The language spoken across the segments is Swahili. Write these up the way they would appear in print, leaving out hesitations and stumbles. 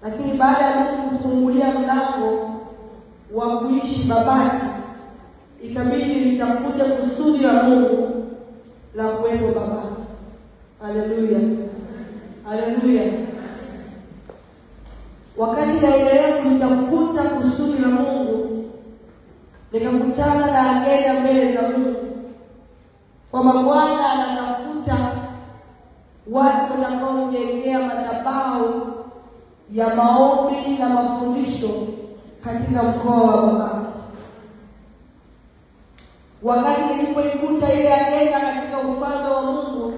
Lakini baada ya Mungu kufungulia mlango wa kuishi Babati, ikabidi nitafute kusudi la Mungu la kuwepo Babati. Haleluya, haleluya. Wakati naendelea kulitafuta kusudi la Mungu, nikakutana na agenda mbele za Mungu kwamba Bwana anatafuta watu watakaomjengea madhabahu ya maombi na mafundisho katika mkoa wa Babati. Wakati nilipoikuta ile agenda katika ufalme wa Mungu,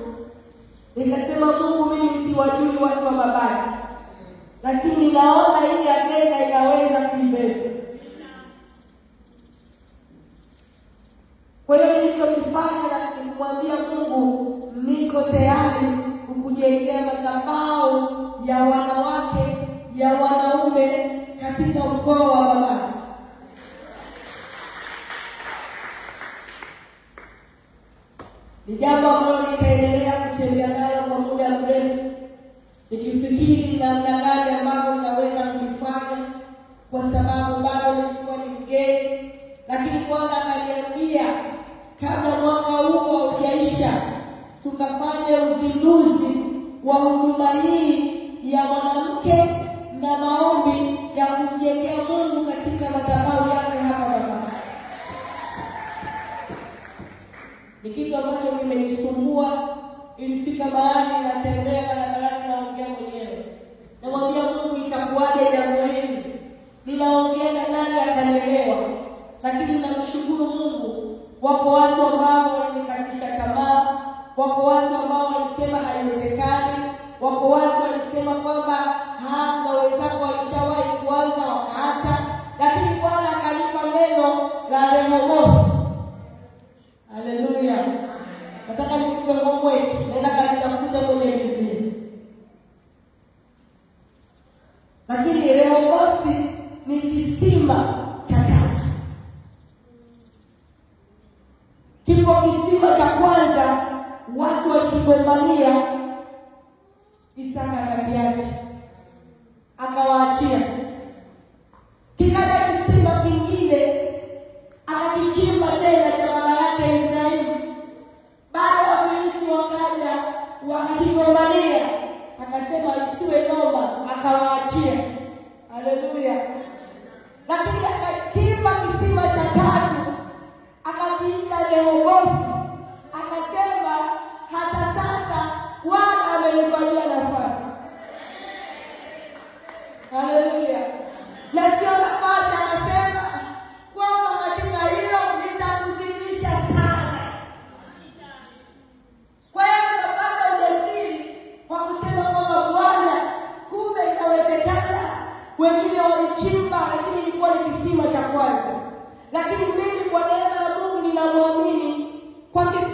nikasema, Mungu, mimi siwajui watu wa Babati, lakini naona hii agenda inaweza kuibeba. Kwa hiyo nilichokifanya na kumwambia Mungu, niko tayari kukujengea madhabahu ya wanawake, ya wanaume katika mkoa wa Babati. Ni jambo ambalo nikaendelea kutembea nalo kwa muda mrefu, nikifikiri namna gani ambavyo ninaweza kulifanya, kwa sababu bado nilikuwa ni mgeni. Lakini Bwana akaniambia kabla mwaka huu haujaisha, tukafanye uzinduzi wa huduma hii ya mwanamke na maombi ya kumjengea Mungu katika madhabahu yake hapa Babati. Ni kitu ambacho kimenisumbua. Ilifika mahali natembea barabarani, naongea mwenyewe, namwambia Mungu, itakuwaje jambo hili? Ninaongea na nani akanielewa? Lakini namshukuru Mungu, wako watu ambao walinikatisha tamaa, wako watu ambao walisema haiwezekani, wako watu walisema kwamba na wenzako walishawahi kuanza wakaacha, lakini Bwana akanipa neno la Rehobothi. Haleluya! Nataka nikupe homework, nenda kalitafuta kwenye Biblia. Lakini Rehobothi ni kisima cha tatu. Kipo kisima cha kwanza watu walikigombania, Isaka akakiacha, akawaachia. Kikaja kisima kingine akakichimba tena cha baba yake Ibrahimu. Bado Wafilisti wakaja wakakigombania, akasema isiwe noma, akawaachia. Haleluya! Lakini akachimba kisima cha tatu akakiita Rehobothi, akasema hata sasa Bwana amenifanyia nafasi. Haleluya! Na sio nafasi, akasema kwamba katika hilo nitakuzidisha sana. Kwa hiyo nikapata ujasiri kwa kusema kwamba Bwana, kumbe inawezekana. Wengine walichimba, lakini ilikuwa ni kisima cha kwanza, lakini mimi kwa neema ya Mungu ninamwamini kwa kisima